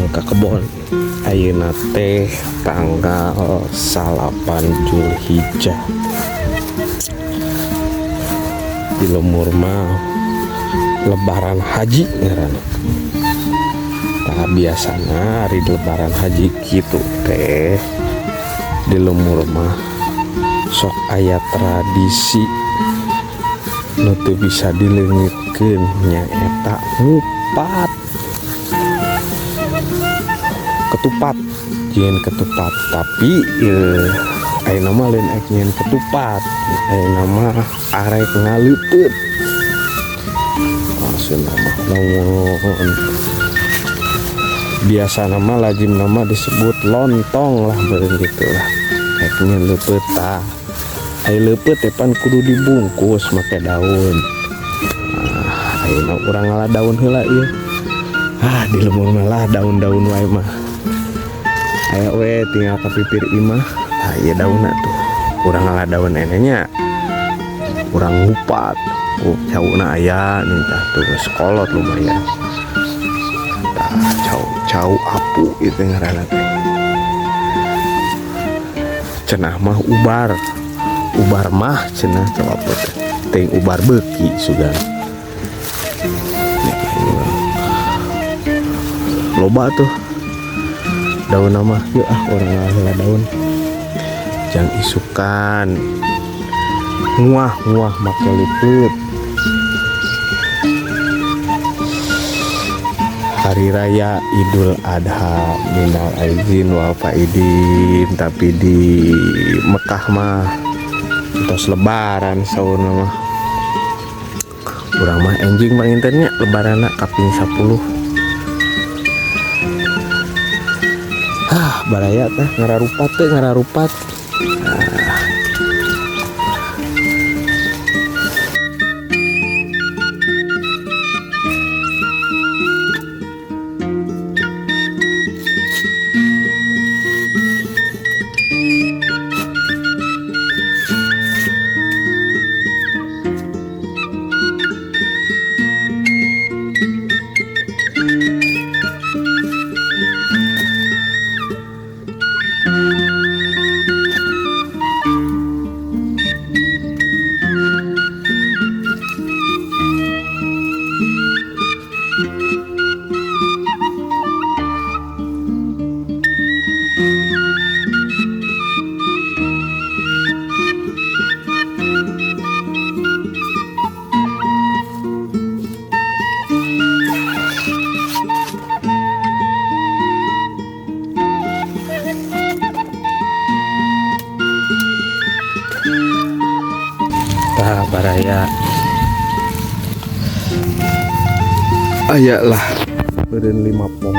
Ka kebon. Ayeuna teh tanggal 9 Julhijjah. Di lembur mah Lebaran Haji ngaranna. Tah, biasana hari Lebaran Haji kitu teh di lembur mah sok aya tradisi nu teu bisa dileungitkeun, nyaeta ngupat ketupat, jieun ketupat. Tapi ayeuna mah lain arek nyieun ketupat, ayeuna mah arek ngaleupeut. Maksudna mah lamun biasa nama lazim nama disebut lontong lah, beureun gitu lah. Rek nyieun leupeut tah, aya leupeut teh pan kudu dibungkus make daun. Nah, ayeuna urang ngala daun heula ieu. Ah, di lembur mah lah daun-daun wae mah aya we, tinggal ka pipir imah. Ah, ieu daunna tuh, urang ngala daun enenya, urang ngupat. Oh, cauna aya nih tah, tuh geus kolot lumayan tah, cau cau apu itu ngaranna teh. Cenah mah ubar, ubar mah cenah cau apu teh, teuing ubar beuki sugan. Loba tuh daun nama yuk. Ah, urang ngala daun jang isukan nguah nguah make leupeut Hari Raya Idul Adha, minal aizin wal faidin. Tapi di Mekah mah tos lebaran saurna mah. Urang mah enjing panginten nya lebaranna kaping 10. Ah, baraya teh ngararupat teh ngararupat. Ah. Tah, baraya aya lah beureun 5 pong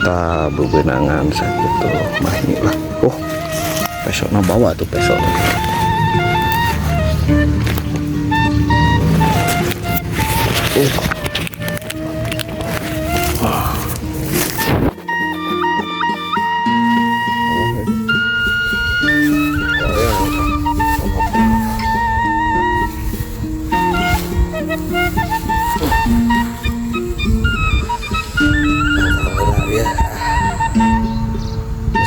tah, bebenangan sakitu mahi lah. Oh, pesona bawa tuh pesona. Oh.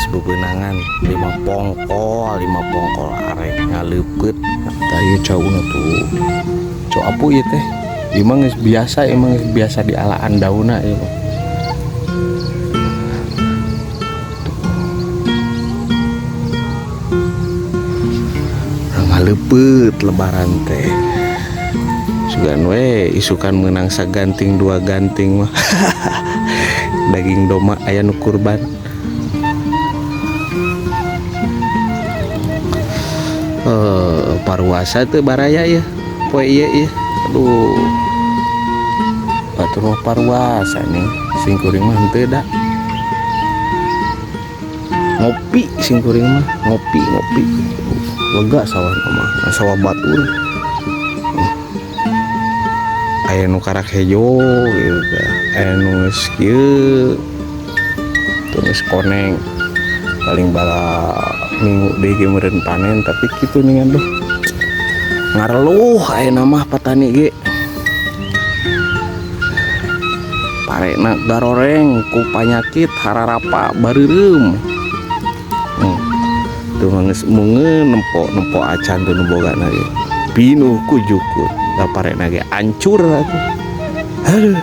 Bebenangan 5 pongkol, 5 pongkol arek ngaleupeut. Tah, ieu cauna tuh cau apu ieu teh. Emang geus biasa, emang geus biasa dialaan daunna ieu mah. Ngaleupeut lebaran teh sugan we isukan meunang saganting 2 ganting mah. Daging domba aya nu kurban. Paruasa teu baraya ya poe ieu ieu. Aduh, batur mah paruasa nih, sing kuring mah henteu da. Ngopi sing kuring mah, ngopi ngopi lega sawah mah, sawah batur. Aya nu karak hejo gitu teh, aya nu geus kieu tuh geus koneng paling bala minggu deui ge meureun panen. Tapi kitu nih aduh ngareluh ayeuna mah petani ge. Parena garoreng ku panyakit hararapa bareureum. Tuh geus embungeun nempo nempo acan tuh nu bogana ge. Pinuh ku jukut. Da parena ge ancur atuh. Aduh.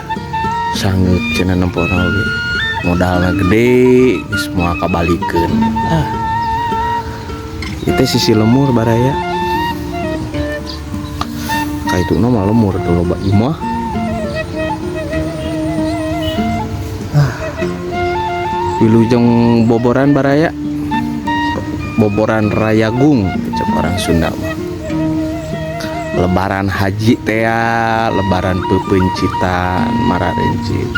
Sangeut cenah nempona oge. Modalna gede geus moal kabalikeun. Ah. Itu sisi lemur, baraya. Kaituna mah lemur tuh loba imah. Ah. Wilujeng boboran, baraya. Boboran Rayagung cek orang Sunda mah. Lebaran haji tea, lebaran peupencitan mararencit.